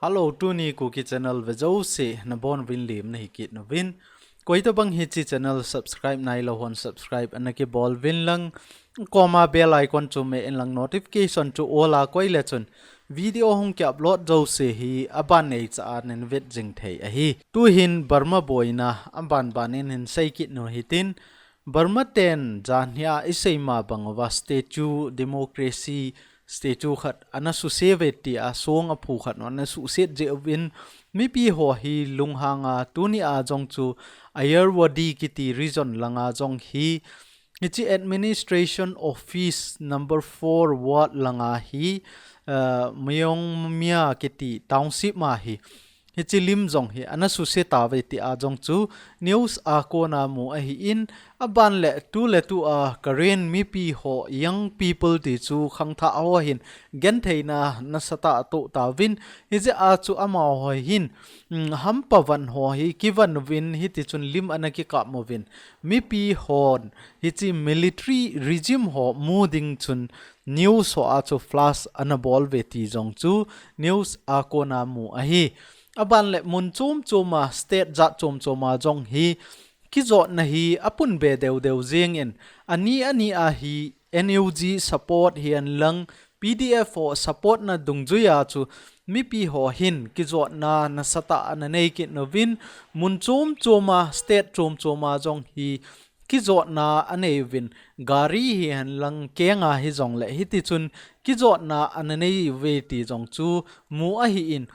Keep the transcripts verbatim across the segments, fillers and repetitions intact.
Hello, tuni Kuki channel ve jouse nabonuvin lim nahi kit uvin. Koitobang hiche channel subscribe nailou hon subscribe ana kibol uvin lang, koma bell icon chu me in lang, notification chu all a koi le chun video hung ki upload jouse hi aban neicha a nahin vet jing thei ahi. Tuhin Burma boina aban ban in hin sei kit u hitin, Burma ten janhia isei ma bang uva statue, democracy statue khat ana suse uve tia song aphu khat u ana suhset jeh uvin, mipi ho hi lunghang a, tuni a jong chu Ayeyarwady kiti region langa jong hi, hiche administration office number four ward langa hi, uh, Myeongmya kiti township ma hi, hiche lim jong hi ana suse tauve tia jong chu news a kona mu ahin, aban le tu le tu a Karen mipi ho, young people ti chu khangthah ho hin gentheina nasatah atoh tauvin, hijeh a chu amaho hin, mm, hampa van ho hi kivan uvin, hiti chun lim ana kikap uvin, mipi hon hiche military regime ho mu ding chun news ho a chu flash ana bol uve ti jong chu news a kona mu ahi. Aban le mun chom chom a, state jat chom chom a jong hi kijotna hi apun be deu deu jing in, ani ani a hi N U G support hihen lang, P D F ho support na dungjui a chu mipi ho hin kijotna nasatah ana nei kit uvin, mun chom chom a, state chom chom a jong hi kijotna anei uvin, gari hihen lang, keng a hijong le hiti chun kijotna ana nei uve ti jong chu mu ahin,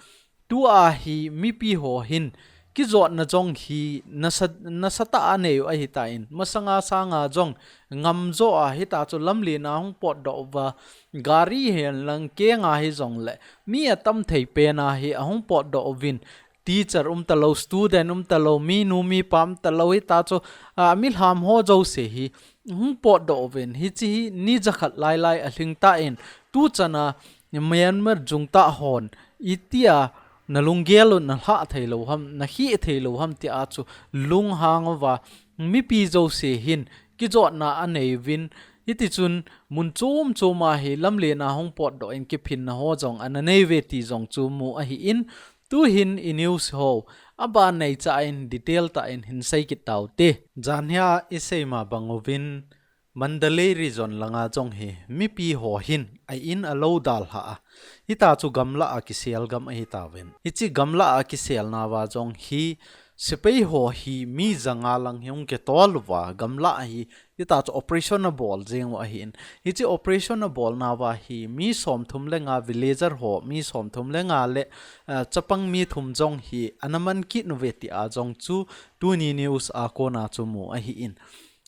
tua hi mipi ho hin kijotna jong hi nasa, nasatah a anei u ahitan, masanga sanga jong ngamjo a hita chu lamlen a hung potdoh uva, gari hihen lang, keng a hijong le mi atam thei pen a hi ahung potdoh uvin, teacher um talou, student um talou, minu mipa um talou, hita chu, a, milham ho jouse hi hung potdoh uvin, hiche hi ni jakhat lai lai alhing tan, tu chan a Myanmar jungtah hon itia nalunggel u nalhah thei lou ham, nakhih thei lou ham tia chu lunghang uva, mipi jouse hin kijotna anei uvin, hiti chun mun chom chom a hi lamlen a hung potdoh in kiphinna ho jong ana nei uve ti jong chu mu ahin, tuhin i news ho aban neicha in detail tah in hin sei kit taute. Janhia isei ma bang uvin, Mandalay region langa jong hi mipi ho hin a in alou dalha a, hita chu gamlah a kisel gam ahi tauvin, hiche gamlah a kiselna uva jong hi sepai ho hi mi janga lang hi hung kitol uva, gamlah a hi hita chu operation abol jing u ahin, hiche operation abolna uva hi mi somthum le nga, villager ho mi somthum le nga le, eh, chapang mi thum jong hi ana man kit uve tia jong chu tuni news a kona chu mu ahin,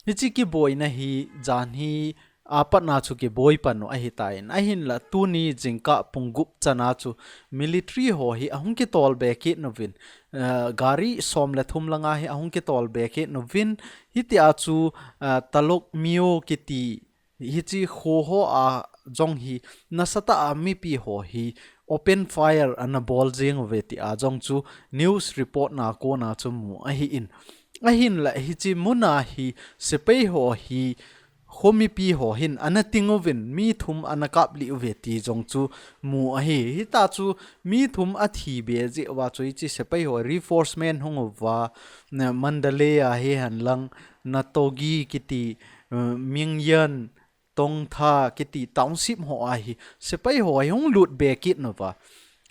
hiche kiboina hi janhi a patna chu kiboi pan u ahitan, ahinla tuni jingkah pung gup chan a chu military ho hi ahung kitol be kit uvin, eh, gari som le thum langa hi ahung kitol be kit uvin, hitia chu, eh, Talok Myo kiti hiche kho ho a jong hi nasatah a mipi ho hi open fire ana bol jing uve tia jong chu news report na kona chu mu ahin, ahinla hiche mun a hi sepai ho hi kho mipi ho hin ana ting uvin, mi thum ana kaplih uve ti jong chu mu ahi. Hita chu mi thum athi be jeh uva chu hiche sepai ho reinforcement hung uva, na Mandalay a hihen lang, Natogi kiti, uh, Mingyan, Tongtha kiti township ho a hi sepai ho hi hung lut be kit uva,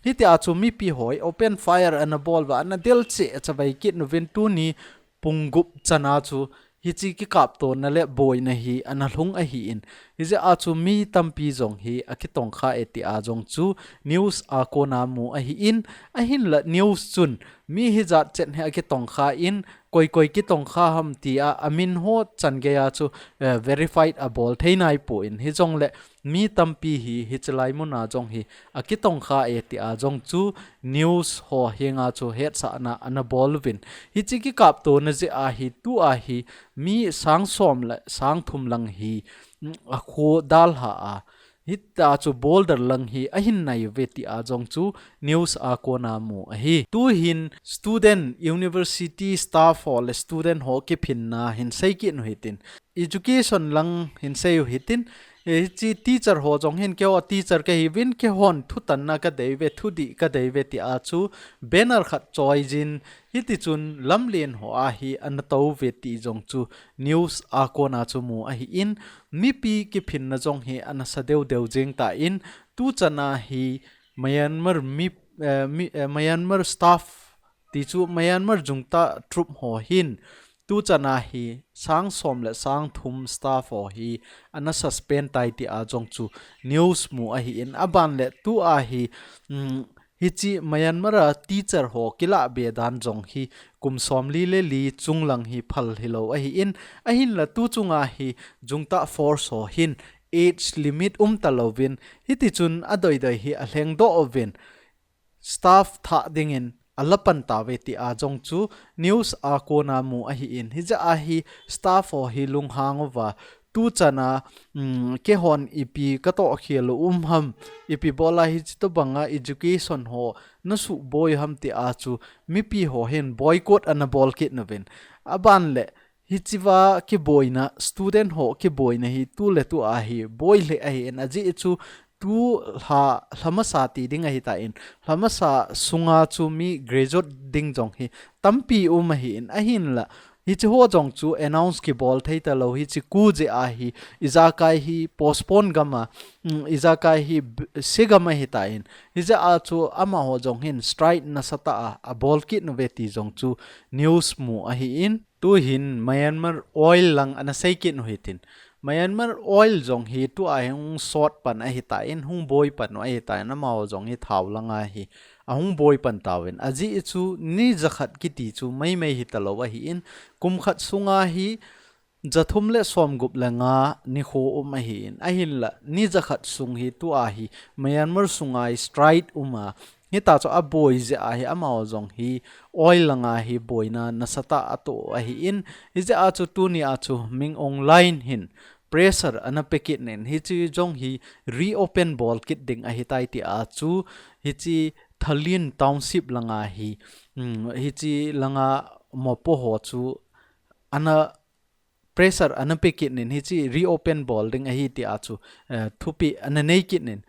hitia chu mipi ho hi open fire ana bol uva, ana del cheh chavai kit uvin, tuni pung gup chan a chu hiche kikaptona le boina hi ana lhung ahin, hijeh a chu mi tampi jong hi akitongkha e tia jong chu news a kona mu ahin, ahinla news chun mi hijat chet hi akitongkha in, koi koi kitongkha ham tia amin ho chan gei a chu, eh, verified abol thei naipon, hijongle mi tampi hi hiche lai mun a jong hi akitongkha e tia jong chu news ho henga chu hetsahna ana bol uvin, hiche kikaptona jeh a hi tua hi mi sang som le sang thum lang hi, mm, akho dalha a, hita chu border lang hi ahin nai uve tia jong chu news a kona mu ahi. Tuhin student, university staff ho le student ho kiphinna hin sei kit u hitin, education lang hin sei u hitin, Hiche teacher ho jong hin keiho teacher kahiuvin, keihon thutanna kadei uve, thudih kadei uve tia chu banner khat choi jin, hiti chun lamlen ho a hi ana tou uve ti jong chu news a kona chu mu ahin, mipi kiphinna jong hi ana sa deu deu jeng tan, tuchan a hi Myanmar mi, eh, mi, eh, Myanmar staff ti chu Myanmar jungtah troop ho hin tuchan a hi sang som le sang thum staff ho hi ana suspend tai tia jong chu news mu ahin, aban le tua hi, um, hiche Myanmar a teacher ho kilah be dan jong hi kum som li le li chung lang hi phal hilou ahin, ahinla tu chunga hi jungtah force ho hin age limit um talouvin, hiti chun adoi doi hi alheng doh uvin, staff thah dingin ala pan tauve tia jong chu news a kona mu ahin, hijeh a hi staff ho hi lunghang uva, tuchan a, um, keihon ipi katoh khel u um ham, ipi bol a hiche tobang a education ho nasuh boi u ham tia chu mipi ho hin boycott ana bol kit nauvin. Aban le hichea kiboina, student ho kiboina hi tu le tu a hi boi lheh ahin, ajeh chu tu lha, lha masa ti ding ahitan, lha masa sunga chu mi graduate ding jong hi tampi um ahin, ahinla hiche ho jong chu announce kibol thei talou, hiche coup jeh a hi ijakai hi postpone gam a, um, ijakai hi b-, se gam ahitan, hijeh a chu amaho jong hin strike nasatah a abol kit nauve ti jong chu news mu ahin. Tuhin Myanmar Oil lang ana sei kit u hitin. Myanmar Oil jong hi tua hi hung sot pan ahitan, hung boi pan u ahitan, amaho jong hi thao langa hi ahung boi pan tauvin. Ajeh chu ni jakhat kiti chu maimai hitalou ahin, kum khat sunga hi jathum le somgup le nga nikho um ahin, ahinla ni jakhat sung hi tua hi Myanmar sunga hi strike um a, hita chu aboi jeh a hi amaho jong hi oil langa hi boina nasatah a atoh ahin, hijeh a chu tuni a chu Min Aung Hlaing hin pressure ana pe kit in, hiche jong hi reopen bol kit ding ahitai tia chu hiche Thalin Township langa hi, um, hiche langa mopo ho chu ana pressure ana pe kit in, hiche reopen bol ding ahi tia chu, eh, thupeh ana nei kit in.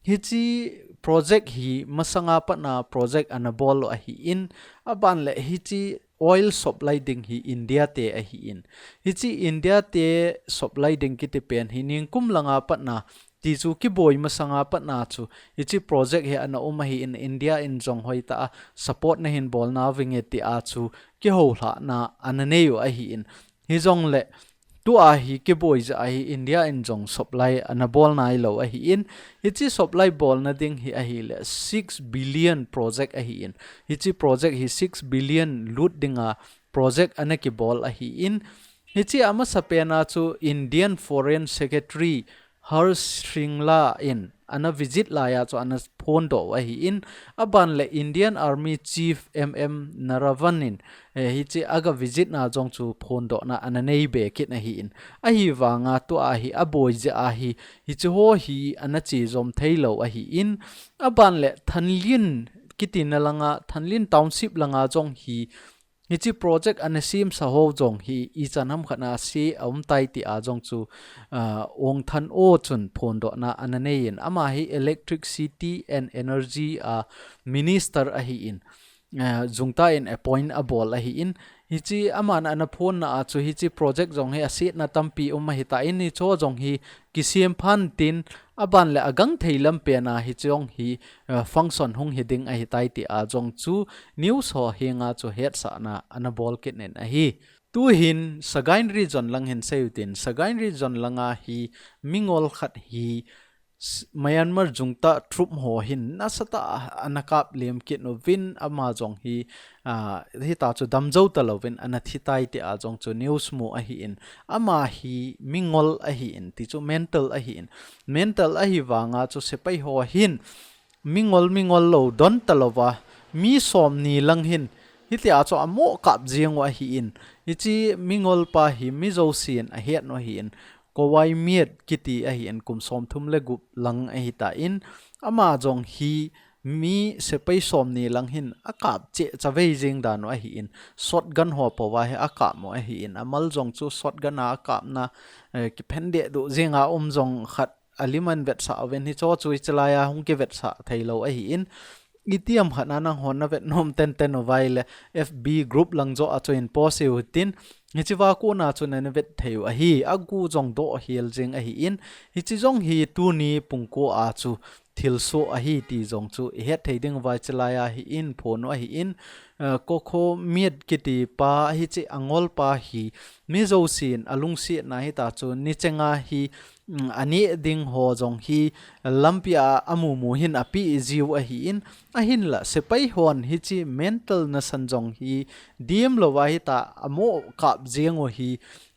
Hiche project hi masanga patna project ana bol u ahin, aban le hiche oil supply ding hi India te ahin. Hiche India te supply ding kiti pen hi nikum langa patna ti chu kiboi masanga patna chu hiche project hi ana um ahin, India in jong hoitah a support nahin bol nauvinge tia chu kihoulhahna ana nei u ahin. Hijongle tua hi kiboi jeh a hi India in jong supply ana bol nailou ahin. Hiche supply bolna ding hi ahile six billion project ahin. Hiche project hi six billion lut dinga project ana kibol ahin. Hiche amasapen a chu Indian Foreign Secretary Harsh Shringla in ana visit laiya chu ana phondoh u ahin, aban le Indian Army Chief M M Naravan in, eh, hiche aga visit na jong chu phondohna ana nei be kit ahin. Ahivanga tua hi aboi jeh a hi, hiche ho hi ana che jom theilou ahin, aban le Thanlin kiti na langa, Thanlin Township langa jong hi, hiche project ana semsa ho jong hi ichan ham khat a se aum tai tia jong chu, ah, Aung Than O chun phondohna ana nei in, ama hi Electricity and Energy a Minister ahin, ah, jungtah in appoint abol ahin, hiche aman ana phonna a chu hiche project jong hi asetna tampi um ahitan, hiche jong hi kisem phan tin, aban le agangthei lampen a hiche jong hi, eh, function hung hi ding ahitai tia jong chu news ho henga chu hetsahna ana bol kit in ahi. Tuhin Sagaing Region lang hin sei u tin, Sagaing Region langa hi mingol khat hi s-, Myanmar jungtah troop ho hin nasatah a ana kap lem kit uvin, ama jong hi, ah, hita chu damjou talouvin ana thi tai tia jong chu news mu ahin, ama hi mingol ahin, ti chu mental ahin, mental ahivanga chu sepai ho hin mingol, mingol lou don talouva, mi somni lang hin hitia chu amo kap jeng u ahin, hiche mingol pa hi mi jousen ahet u ahin, Kowai Myat kiti ahin, kum somthum le gup lang ahitan, ama jong hi mi sepai somni lang hin akap cheh chavei jing dan u ahin, shotgun ho pouva hi akap mo ahin, amal jong chu shotgun a akapna, eh, kiphendeh duh jinga um jong khat aliman vetsah uvin, hicho chu hichelai a hung kivetsah theilou ahin, itiham khat na nanghon navet nom tenten uvai le F B group lang joh a chu hin post u hitin, hichea kona chu nana vet thei u ahi, agu jong doh hel jing ahin, hiche jong hi tuni pungko a chu thilsoh ahi ti jong chu ihet thei ding uva hichelai a hin phon u ahin, eh, Kokho Miet kiti pa hiche angol pa hi mi jousen alungsetna hita chu nichenga hi, mm, aneh ding ho jong hi lampi a amumu hin apeh jiu ahin, ahinla sepai hon hiche mental nasan jong hi diemlou va hita amo kap jeng u hi,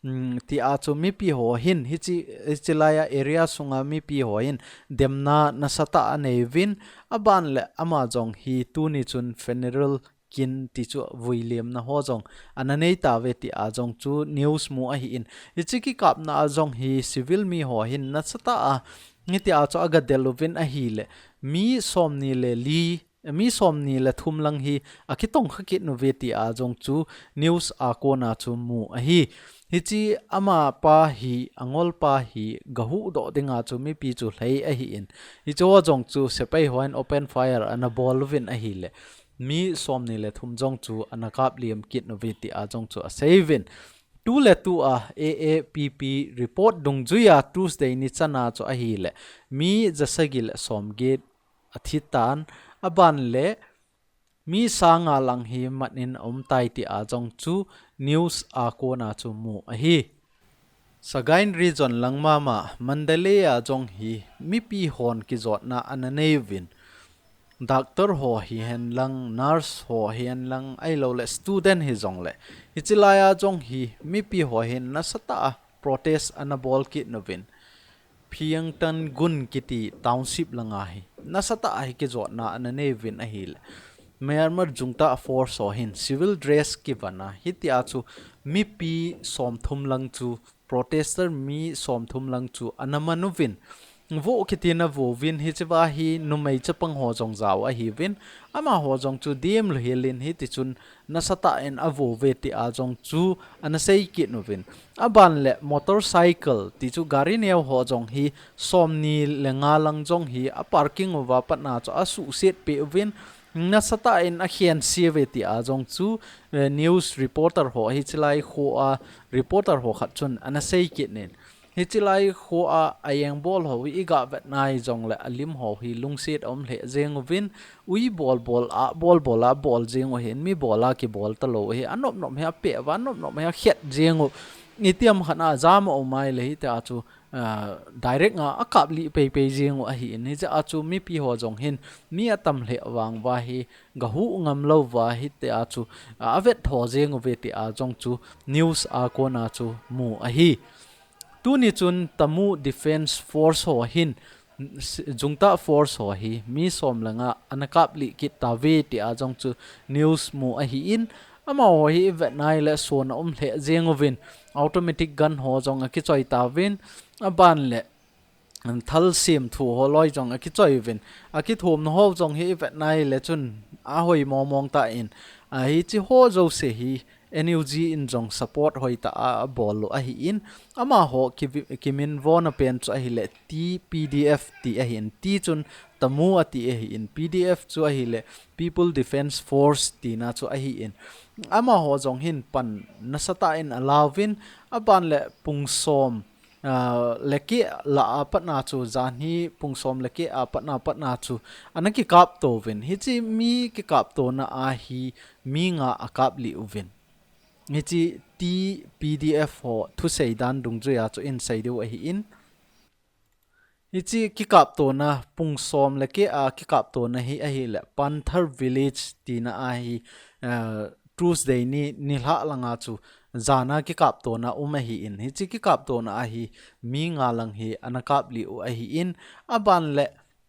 mm, tia chu mipi ho hin hiche, hichelai a area sunga mipi ho hin demna nasatah anei uvin, aban le ama jong hi tuni chun funeral kin ti chu vuilemna ho jong ana nei tauve tia jong chu news mu ahin, hiche kikapna a jong hi civil mi ho hin nasatah a hitia chu agadel uvin ahile mi somni le li, mi somni le thum lang hi akitongkha kit uve tia jong chu news a kona chu mu ahi. Hiche ama pa hi, angol pa hi gahuhdoh dinga chu mipi chu lhai ahin, hicheho jong chu sepai hon open fire ana bol uvin ahile mi somni le thum jong chu ana kap liam kit uve tia jong chu asei uvin. Tuletu a A A P P report dungjuia Tuesday ni chana chu ahile mi jasagi le somget athi tan, aban le mi sanga lang hi mat in aum tai tia jong chu news a kona chu mu ahi. Sagaing region lang mama Mandalay a jong hi mipi hon kijotna ana nei uvin, doctor ho hihen lang, nurse ho hihen lang, ahilou le student hijongle, hichelai a jong hi mipi ho hin nasatah a protest ana bol kit uvin, Phiangtan Gun kiti township langa hi nasatah a hi kijotna ana nei uvin ahile Myanmar Junta force ho hin civil dress kivana hitia chu mipi somthum lang chu, protester mi somthum lang chu ana man uvin, vo kiti na vo uvin, hichea hi numei chapang ho jong jao ahiuvin, amaho jong chu diemlou helin hiti chun nasatah in avo uve tia jong chu ana sei kit uvin. Aban le motorcycle ti chu gari neo ho jong hi somni le nga lang jong hi aparking uva patna chu asuhset peh uvin, nasatah in akhense uve tia jong chu, eh, news reporter ho, hichelai khoa reporter ho khat chun ana sei kit in, hichelai khoa aeng bol ho hi iga vet nai jongle alim ho hi lungset aum lheh jeng uvin, ui bol bol a bol bol a bol jeng u hin, mi bol a kibol talou hi, anop nop hi apeh uva, anop nop hi akhet jeng u, itiham khat na jam aum ahile hitia chu, ah, direct nga akap lih peipei jeng u ahin, hichea chu mipi ho jong hin mi atam lheh vang uva hi gahuh ngam lou uva hitia chu, ah, avet tho jeng uve tia jong chu news a kona chu mu ahi. Tuni chun Tamu Defence Force ho hin, Junta Force ho hi mi som le nga ana kap lih kit tauve tia jong chu news mu ahin, amaho hi ivet nai le son aum lheh jeng uvin, automatic gun ho jong akichoi tauvin, aban le thalsem thu ho loi jong akichoi uvin, akithumna ho jong hi ivet nai le chun ahoi mong mong tan, ahi, hiche ho jouse hi N U G in jong support hoitah a abol u ahin, amaho ki, kiminvona pen chu ahile T P D F ti ahin, T chun Tamu ati ahin, P D F chu ahile People Defence Force tina chu ahin, amaho jong hin pan nasatah in alauvin, aban le pung som, ah, le keh lah a patna chu, janhi pung som le keh a patna, patna chu ana kikap to uvin. Hiche mi kikap tona a hi mi nga akap lih uvin. Hiche T P D F ho thusei dan dungjuia chu isei diu ahin, hiche kikap tona pung som le keh a kikap tona hi ahile Panthar Village tina a hi, eh, Tuesday ni, nilhah langa chu jana kikap tona um ahin, hiche kikap tona a hi mi nga lang hi ana kap lih u ahin, aban le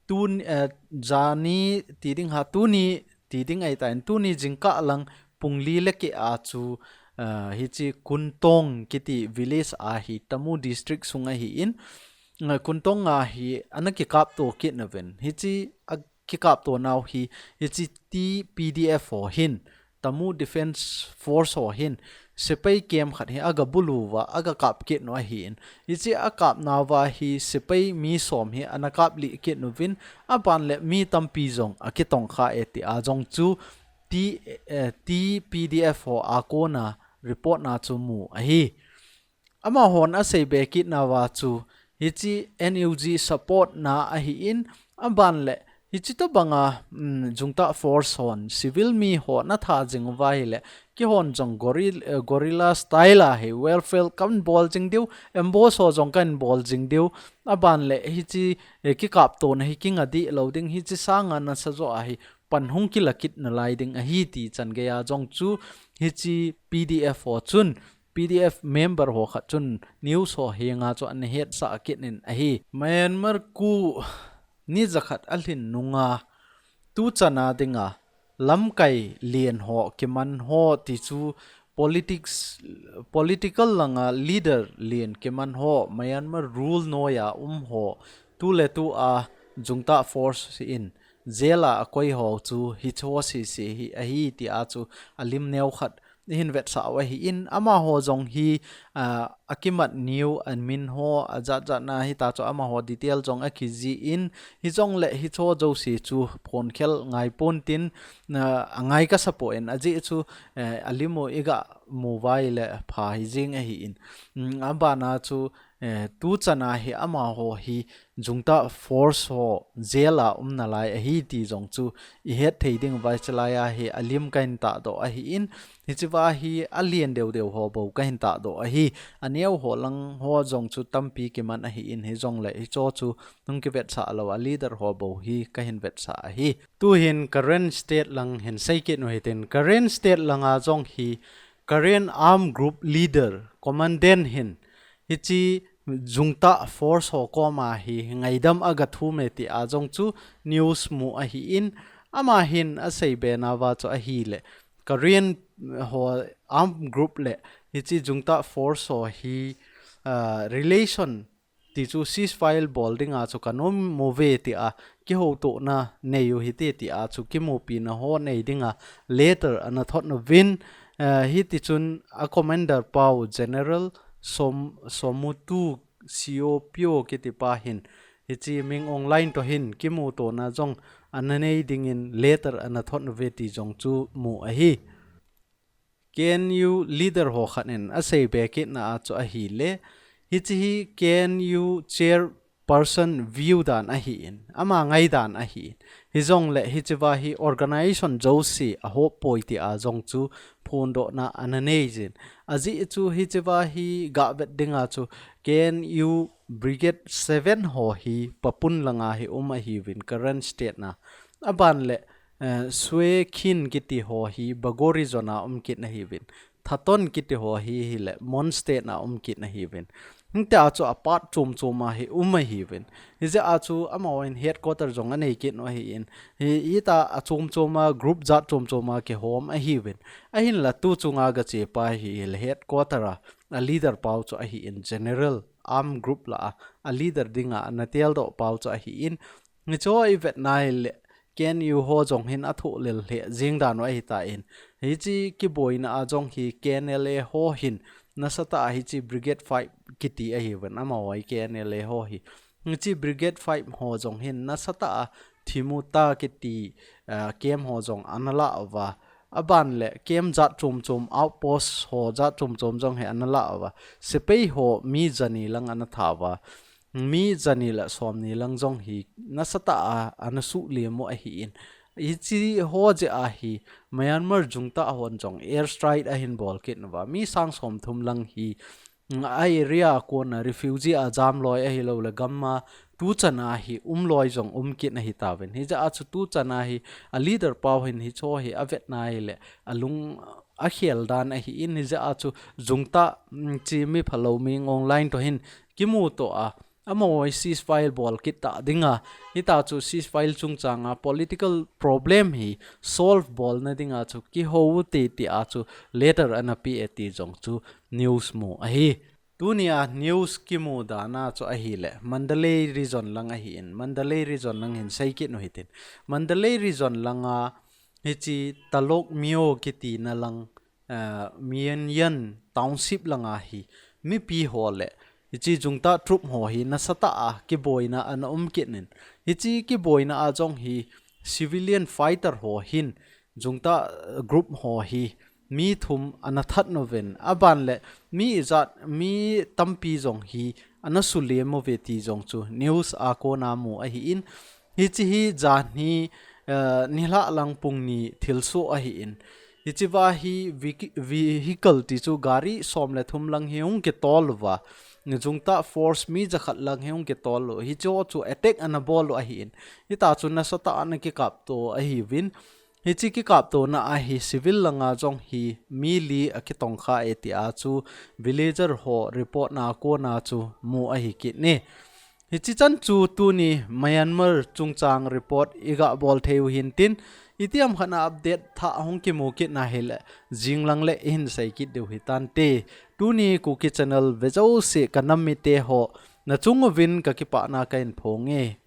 tun, eh, jani ti ding ha, tuni ti ding ahitan, tuni jingkah lang pung li le keh a chu, eh, hiche Kuntong kiti village a hi Tamu district sung ahin, eh, Kuntong a hi ana kikap to kit nauvin. Hiche a kikapto nau hi, hichi T P D F ho hin, Tamu Defense Force ho hin, sepai camp khat hi aga bulu uva, aga kap kit u ahin. Hichi akap nauva hi sepai mi som hi ana kap lih kit uvin, aban le mi tampi jong akitongkha e ti a jong chu T, eh, T P D F ho a kona report na chu mu ahi. Amahon asei be kit nauva chu, hichi N U G support na ahin, aban le, hichi tobanga, um, Junta Force hon, civil mi ho ana tha jing uva ahile, kihon jong goril-, eh, guerrilla style a hi, welfare kan bol jing diu, ambush ho jong kan bol jing diu, aban le, hichi, eh, kikapto na hi kinga dih lou ding, hichi sanga nasa jo a hi, pan hung kila kit nalai ding ahi ti chan gei a jong chu, hichi P D F ho chun, P D F member ho khat chun news ho henga chu ana hetsah kit in ahi. Myanmar coup ni jakhat alhin nunga tuchan a dinga lamkai lian ho kiman ho ti chu politics, political langa leader lian kiman ho Myanmar rule noiya um ho tuletu a Junta Force in jail a akoi ho chu hicho sese hi ahi ti a chu alim neo khat ihin vetsah u ahin, amaho jong hi, ah, akimat neo, amin ho, ajat jat na hita chu amaho detail jong akijih in, hijong le hicho jouse chu phone khel ngai pon tin, ah, angai kasa poi, ajeh chu, eh, alim u iga mu uva ahile pha hijing ahin. Mm, abana chu, eh, tuchan a hi amaho hi Junta Force ho jail a um nalai ahi ti jong chu ihet thei ding uva hichi lai a hi alim kahin tahdoh ahin, hichi va hi alian deu deu ho bou kahin tahdoh ahi, aneo ho lang ho jong chu tampi kiman ahin, hijong le hicho chu hung kivetsah lou a leader ho bou hi kahin vetsah ahi. Tuhin Karen State lang hin sei kit u hitin, Karen State langa jong hi Karen Armed Group Leader, Commandant hin, hichi Junta Force ho koma hi ngaidam aga thum e ti a jong chu news mu ahin, ama hin asei be nauva chu ahile, Karen ho Armed Group le hichi Junta Force ho hi, ah, relation ti chu ceasefire bol dinga chu kanom uve ti a kihoutohna nei u hite ti a chu kimupina ho nei dinga letter ana thot uvin, eh, hiti chun a commander pau General Som-, Somutu Siopio kiti pa hin hichi Min Aung Hlaing toh hin kimutona jong ana nei dingin letter ana thot uve ti jong chu mu ahi. K N U leader ho khat in asei be kitna a chu ahile, hichi hi K N U chairperson view dan ahin, ama ngaidan ahin. Hijong le hichi va hi organization jouse ahop poi ti a jong chu phondohna ana nei jin. Ajeh chu hichi va hi gavet dinga chu K N U Brigade seven ho hi Papun langa hi um ahiuvin, Karen State na. Aban le, eh, Sue Khin kiti ho hi Bagori zone a um kit ahiuvin. Thaton kiti ho hi, hile Mon State na um kit ahiuvin. Hiti a chu a part chom chom a hi um ahiuvin. Hijeh a chu amahon headquarter jong anei kit u ahin. Hi, hita a chom chom a group jat chom chom a kihom ahiuvin. Ahinla tu chunga gache pa hi, hile headquarter a, a leader pau chu ahin, General Armed Group la a, a leader dinga ana teldoh pau chu ahin. Hicho ivet nai le, K N U ho jong hin athoh lel lheh jing dan u ahitan. Hichi kiboina a jong hi K N L A ho hin nasatah a hichi Brigade five kiti ahiuvin, amaho hi K N L A ho hi. Hichi Brigade five ho jong hin nasatah a Thimuta kiti, ah, camp ho jong ana la uva. Aban le camp jat chom chom, outpost ho jat chom chom jong hi ana la uva. Sepai ho mi jani lang ana tha uva. Mi jani le somni lang jong hi nasatah a ana suhlim u ahin. Hichi ho jeh a hi Myanmar Junta hon jong air strike ahin bol kit uva. Mi sang somthum lang hi a area a kona refugee a jam loi ahilou le gam a tuchan a hi um loi jong um kit ahitauvin. Hijeh a chu tuchan a hi a leader pau hin hicho hi avet nai le alung akhel dan ahin, hijeh a chu Junta, mm, chi mi phalou Min Aung Hlaing toh hin kimuto a, amaho hi ceasefire bol kit ta dinga, hita chu ceasefire chungchang a political problem hi solve bolna dinga chu kihou u hite ti a chu letter ana pe e ti jong chu news mu ahi. Tunia news kimu dana chu ahile Mandalay region lang ahin, Mandalay region lang hin seikit nu hitin. Mandalay region langa hichi Talok Myo kitina lang, uh, Myenyang Township langa hi mipi ho le hichi jungtah troop ho hi nasatah a kiboina ana um kit nin. Hichi kiboina a jong hi civilian fighter ho hin jungtah group ho hi mi thum ana that noven, aban le mi ijat mi tampi jong hi ana sulem uve ti jong chu news a kona mu ahin, hichi hi janhi, uh, nilhah lang pung ni thilsoh ahin. Hichi va hi vehicle ti chu gari som le thum lang hi hung kitol uva, jungtah force mi jakhat lang hi hung kitol u, hichi ho chu attack ana bol u ahin. Hita chu nasatah ana kikapto ahiuvin. Hichi kikaptona a hi civil langa jong hi mi li akitongkha e tia chu villager ho report na kona chu mu ahi kit ni. Hichi chan chu tuni Myanmar chungchang report iga bol thei u hintin, itiham khat na update thah hung kimu kit na hile jinglang le ihin seikit diu hitante. Tuni Kuki channel vejouse kanam mite ho nachung uvin kakipana kahin phonge.